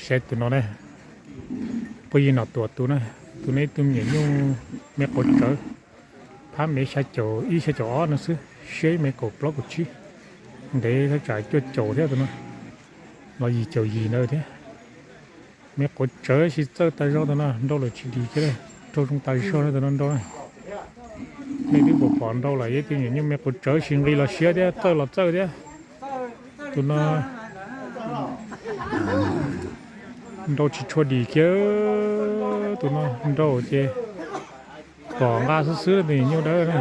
Saib tus no ne, phooj ywg, nom tuam tus na, tus no ib tug me nyuam nyuj me quav tsawv, phab mev xya caum ib xya caum ob no xwb, siab ib mev kaum plaub kaum tsib, ntev thaj tsam cuaj caum thiab tus no, los yim caum yim ntawd thiab. Me quav tsawv sis txawj tas zog tus no, nrau lawm tsis dim kiag, raug zoo tas zog na tus no nrau na. Nej twb pom pom nrau lawm, ib tug me nyuam nyuj me quav tsawv sis nqis los siab thiab txawj los txawj thiab. Tus no nrau tsis tshua dim kiag, tus no nrau ces pom nqa xwb xwb tus me nyuam nyuj dawb na.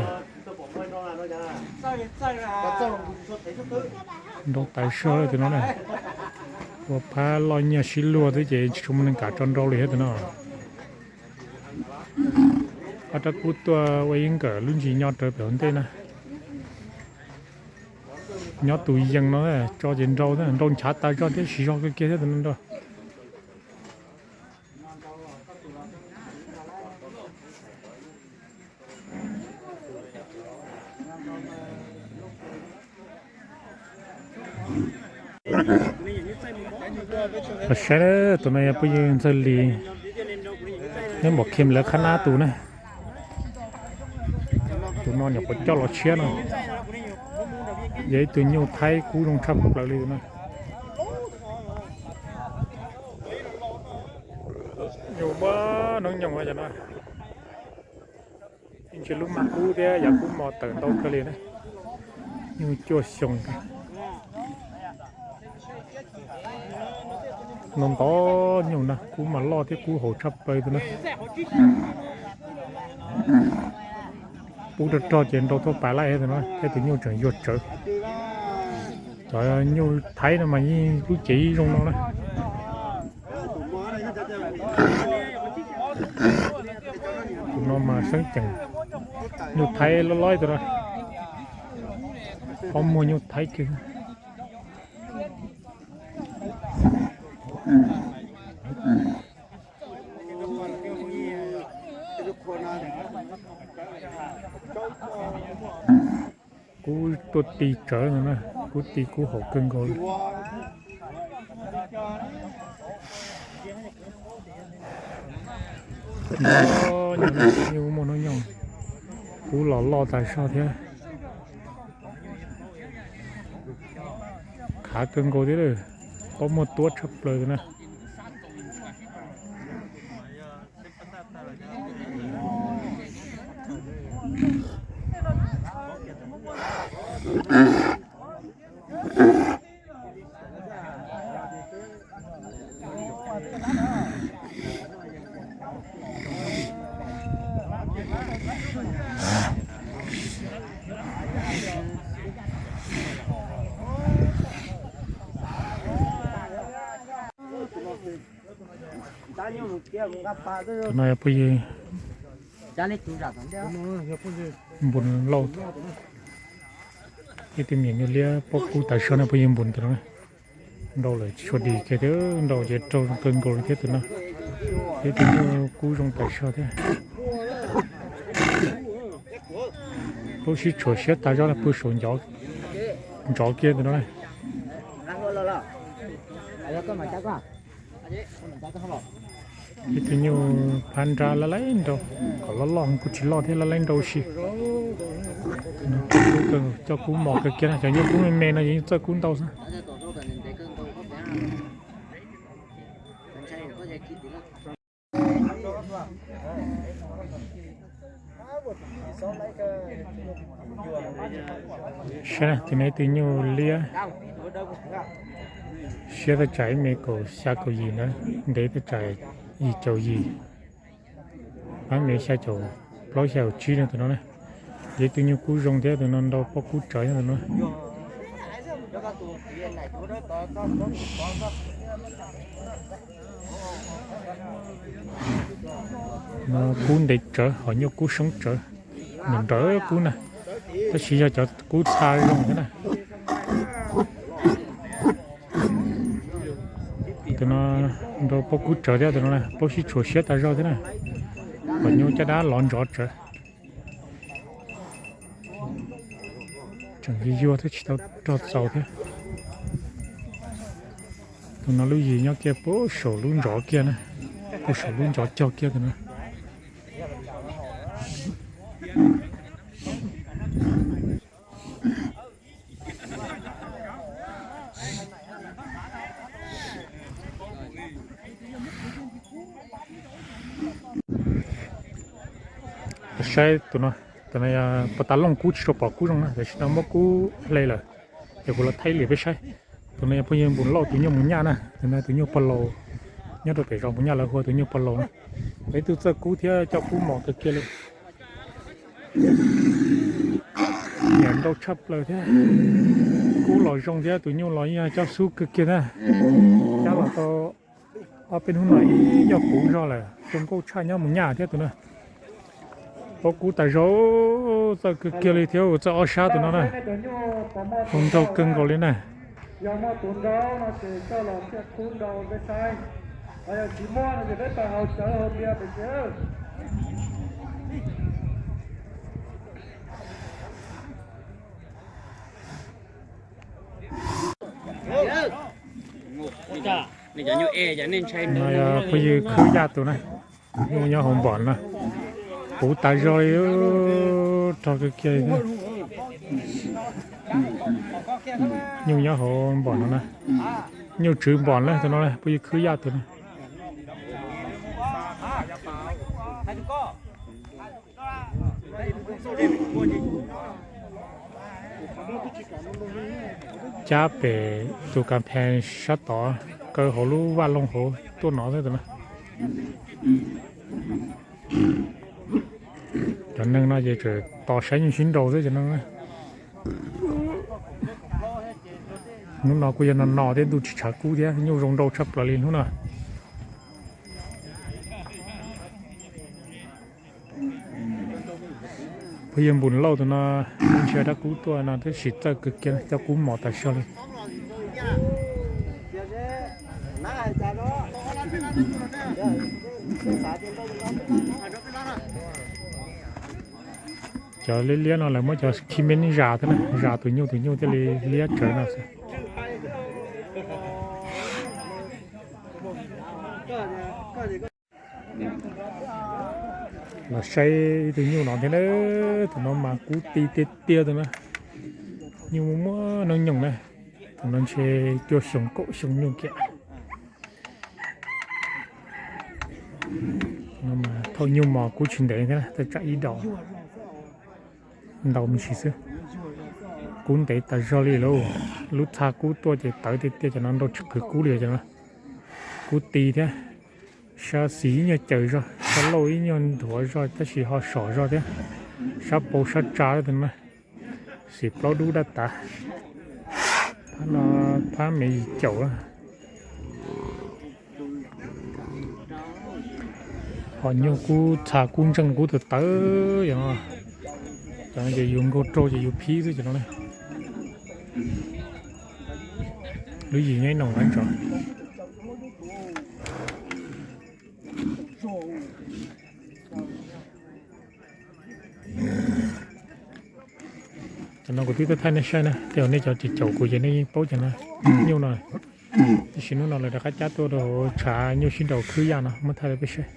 Nrau tas zog lawm tus no na. Ua phab loj nyiaj sib luag xwb ces tsis tshua muaj neeg kam tso nrau li thiab tus no. Ob rab kub tuaj ua ib nkawm lub ntsis nyob rawv pem hauv ntej na. Nyob tus yees no tso ces nrau, nrau nchav tas zog thiab siv zog kawg kiag thiab tus no nrau. Los saib, tus no yog phooj ywg Ntxawg Lis, neb npam khem lawv qhab nab tus na. Tus no nyuam qhuav coj los tshiab no, yog ib tug nyuj thaib kub zoo tshaj plaws li tus no. Nyuj muaj hnub nyoog cov no, ntshe lub mag kub thiab yav kub mos tawm ntau kawg li na. Nyuj cuaj xyoo, no ntau nyuj na, kub mas loj thiab kub haum tshaj plaws tus na. Pub rog rog ces nrau tuaj pais lawm tus no, thiab tus nyuj tseem yuag tsawv. Cov nyuj thaib no mas yeej lub cev ib zoo no na. Tus no mas seeb ceem, nyuj thaib loj loj tus no, pob muag nyuj thaib kiag. Kub tuaj ti tsawv no na, kub ti kub haum kawg nkaus li. Nyuj muaj hnub nyoog, kub los loj tas zog thiab. Khav kawg nkaus thiab, pob muag tuab tshaj plaws na. Tus no yog phooj ywg Npun Lauj, ib tug me nyuam nyuj liab pob kub tas zog na phooj ywg, Npun tus no. Nrau lawm tsis tshua dim kiag thiab, nrau ces raug zoo kawg nkaus li thiab tus no. Ib tug nyuj kub zoo tas zog thiab. Pub sib tshuam siab tas zog na, pw saum ncov, ntsov kiag tus no. Ib tug nyuj phab nrab laj laib nrau, kom loj loj kuj tsis loj thiab, laj laib nrau si. Coj kub mos kawg kiag na, cov nyuj kub me me no yeej txawj kub ntau xwb. Saib, tus no ib tug nyuj liab, siab thaj tsam ib me kaum xya kaum yim ntawd, ntev thaj tsam yim caum yim, phab me xya caum plaub xya caum tsib no tus no na. Yog ib tug nyuj kub zoo thiab, tus no nrau pob kub tsawv thiab tus no. No kub ntev tsawv, ho nyuj kub seeb tsawv, nws nrawv kub na, tab sis yog cov kub txha zoo thiab na. Tus no nrau pob kub tsawv thiab, tus no pob sib tshuam siab tas zog thiab na. Kom nyuj caj dab lov ntsov tsawv. Tseem yuag yuag thiab tsis tau rog txaus thiab. Tus no lub yim nyob kiag puag saum lub ntsov kiag na, puag saum lub ntsov cog kiag tus no. Saib tus no, tus no yog puag ta looj kub tsis tshua pom kub zoo na, tam sim no muab kub hle lawm, ces kuv los thaij li peb saib. Tus no yog phooj ywg Npus Lauj tus nyuj Mus Nyaj na, tus no tus nyuj pog laus, nyob rau pem zos Mus Nyaj lawv hu ua tus nyuj pog laus na. Peb tug txawj kub thiab coj kub mos kawg kiag li. Nyiam nrau tshaj plaws thiab. Kub los zoo thiab tus nyuj los yeej yog coj xub kawg kiag thiab. Cab los tau ob peb hnub no ib nyuag puv zog lawm, zoo nkauj tshaj nyob Mus Nyaj thiab tus na. Paub kub tas zog, txawj kawg kiag li thiab, txawj ob sab tus no na. Zoo nraug kawg nkaus li na. Yog muaj tus nraug no ces coj los thiaj kub nrau peb saib, ho yog tsis muaj no ces peb pais haus cawv haus npias pem tsev. No yog phooj ywg Khwb Yaj tus na, nyuj nyob hauv npom no, puv tas zog li, rog kawg kiag li. Nyuj nyob hauv npom no na, nyuj tswv npom na tus no, phooj ywg Khwb Yaj tus na. Cab pem tus kas phees sab tod, kaw hauv lub vaj loog hauv tuaj no xwb tus no. Cov neeg no ces tseem tos saib nyuj sib nraus xwb cov no. Hnub no kuj yog no no thiab, ntuj tsis tshav kub thiab, nyuj zoo nraus tshaj plaws li hnub no. Phooj ywg Npus Lauj tus no, ntsia dab kub tuaj no tab sis txawj kawg kiag, coj kub mos tas zog li. Cov liab liab no lawv muab cov khi meb zas thiab na, zas tus nyuj tus nyuj thiaj li liab tsawv no xwb. Los saib ib tug nyuj no thiab na, tus no mas kub ti tiag tiag tus no. Nyuj muaj muaj noob nyoog na, tus no ntshe cuaj xyoo kaum xyoo nyuj kiag. Thauj nyuj mos kub tsis ntev thiab, tawm tsam ib daus ntau me ntsis xwb. Kub ntev tas zog li lauj, lub txha kub tuaj ces tawv tiag tiag, cov no nrau tsis qhwv kub li cov no. Kub ti thiab, sab xis ib nyuag caws zog, sab laug ib nyuag nthuav zog tab sis ho som zog thiab, sab pau sab tsa tus no. Xis plaub dub dab tav, phab no phab me yim caum. Ho nyuj kub txha kub ntseej kub tawv tawv yom. Cov no ces yus nkaug raug ces yus phib xwb cov no. Lub yim nyob ib noo nqaib ntsos. Cov no kuv twb thaij nej saib na, tej zaum nej cov tsis caum kuv ces nej yeej paub cov no, nyuj no. Tab sis hnub no lawv rov qab cab tuaj rau hauv tshav nyuj sib nraus Khwb Yaj no muab thaij rau peb saib.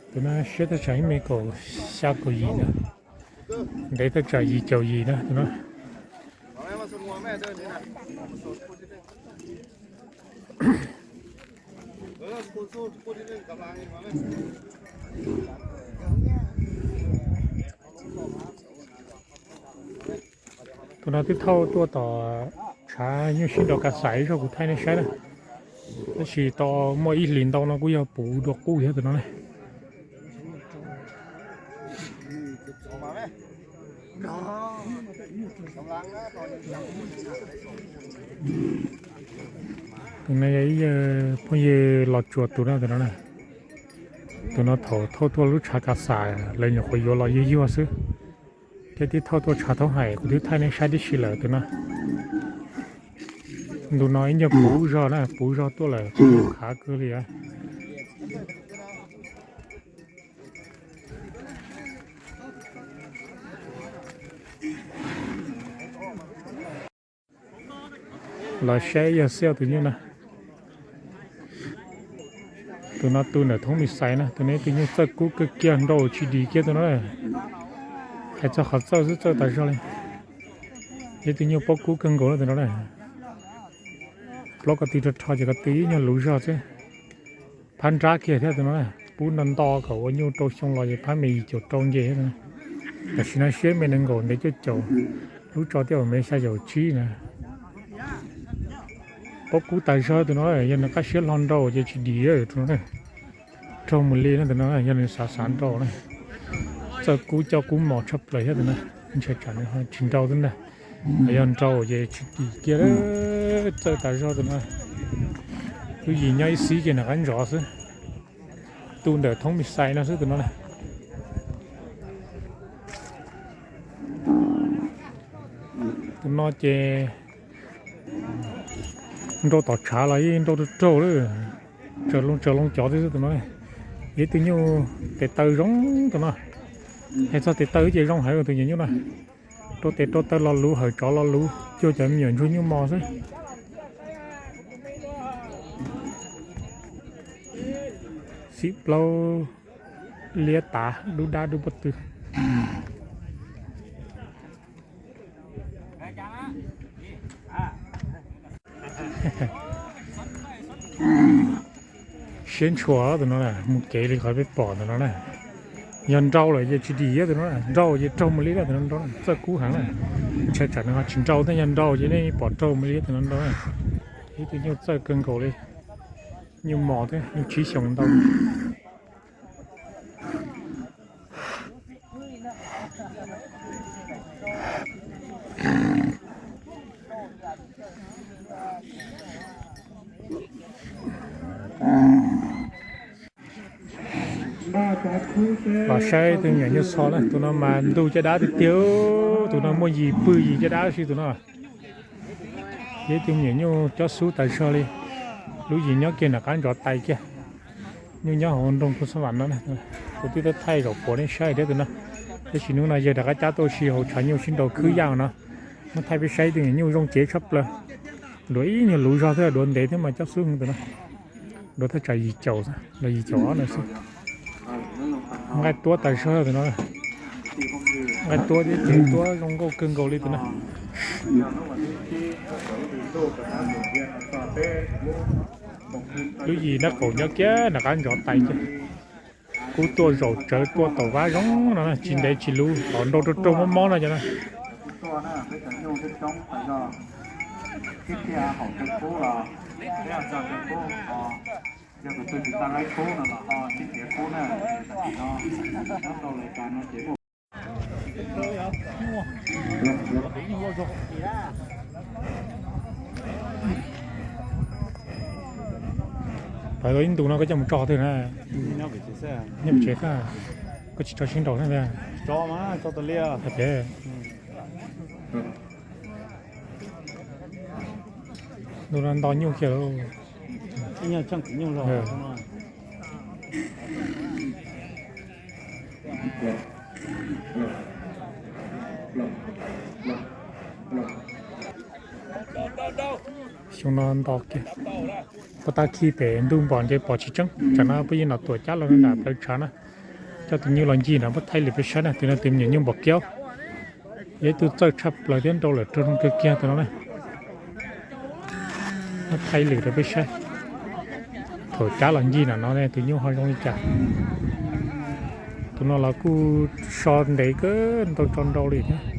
Tus no siab thaj tsam ib me kaum xya kaum yim na, ntev thaj tsam yim caum yim na tus no. Tus no twb thauj tuaj tom tshav nyuj sib nraus Kas Xais ib zaug kuv thaij nej saib na. Tab sis tau muaj ib hlis ntau no kuj yog puv dua qub thiab tus no ne. Tus no yog ib yawg phooj ywg Los Tsuas tus no tus no na. Tus no thaum thauj tuaj lub tshav Kas Xais lawv nyuam qhuav yuav los yuag yuag xwb, thiab twb thauj tuaj tshav Thoob Hais kuv twb thaij nej saib tib si lawm tus no. Ntu no ib nyuag puv zog na, puv zog tuaj lawm, puv khav kawg li a. Los saib yog xwb tus nyuj na. Tus no tu ntawm thoob mis xais na, tus no tus nyuj txawj kub kawg kiag, nrau tsis dim kiag tus no. Hais txog qhov txawj xwb txawj tas zog li. Yog tus nyuj paub kub kawg nkaus li tus no na. Plaub ko tw rho rho ces ko tw ib nyuag luv zog xwb. Phab nrab kiag thiab tus no na, pub nto nto kom ua nyuj rau xyoo los ces phab me yim caum rau nce thiab. Tam sim no siab me nees nkaum ntev cuaj caum, lub tso thiaj me xya caum tsib na. Paub kub tas zog tus no, yog nws qab siab hlo nrau ces tsis dim tus no. Raug mus li no tus no, yog nws xav xav nrau na. Txawj kub coj kub mos tshaj plaws thiab tus no, ntshai tsam nws tsis nrau xwb ntag. Yog nrau ces tsis dim kiag, txawj tas zog tus no. Lub yim nyob ib xib ces nram qab ntsov xwb. Tu ntawm thoob mis xais no xwb tus no na. Tus no ces nrau tom tshav los yeej nrau raug raug lawm. Tsaws loo tsaws loo cov xwb tus no. Yog ib tug nyuj tes taw zoo tus no. Hais txog tes taw ces zoo heev tus nyuam nyuj no. Rau tes rau taw lo lus, hawm tsov lo lus, cuag cov me nyuam ntsuag nyuj mos xwb. Xim plaub liab tav dub dab dub pob tw. Siab ntshua tus no na, mus kev li qhov peb pom tus no na. Yog nrau lawm ces tsis dim tus no, nrau ces raug mus li tus no nrau, txawj kub heev na. Ntshai tsam nws ho tsis nrau thiab, yog nrau ces nej pom raug mus li tus no nrau na. Ib tug nyuj txawj kawg nkaus li, nyuj mos thiab nyuj tsib xyoos ntau. Los saib tus me nyuam nyuj txho na, tus no mas ntug caj dab tiag tiag, tus no muaj yim pw yim caj dab si tus no. Yog ib tug me nyuam nyuj cob xub tas zog li, lub yim nyob kiag nram qab ntsov tais kiag. Nyuj nyob hauv nroog Phu Xab Vam no, kuv twb tau thaij zaum puav nej saib thiab tus no. Tab sis hnub no yawg rov qab cab tuaj ua si hauv tshav nyuj sib nraus khwb yaj no. Muab thaij peb saib tus me nyuam nyuj zoo cev tshaj plaws. Duav ib nyuag luv zog thiab, duav ntev thiab mas cob xub heev tus no. Duav thaj tsam yim caum los yim caum ob no xwb. Nqaij tuab tas zog tus no. Nqaij tuab thiab cev tuab zoo nkauj kawg nkaus li tus no. Lub yim nraub qaum nyob kiag nram qab ntsov tais kiag. Kub tuaj zaum tsawv tuaj taum vab zoo no, tsis ntev tsis luv, nrau raug raug mob mob no cov no. Pawg ib ntus no koj coj mus tso twg na? Nyob pem tsev xwb, koj tsis tso sib nraus thiab ntag. Ntu no nto nyuj kiag lauj. Xyoo no nto kiag. Puag ta khi pem ntug npom nce pom tsis tseeb, tsam no puab yeej nom tuam cab los nram plawv tshav na. Coj tus nyuj los ncig no puab thaij lwm peb saib na, tus no tus me nyuam nyuj npom kiaub. Yog ib tug txawj tshaj plaws thiab nrau lawm raug zoo kawg kiag tus no na. Muab thaij lwm rau peb saib. Thaum cab los ncig nram no tus nyuj ho zoo li cas. Tus no los kuj so ntev kawg ntau tso nrau li thiab.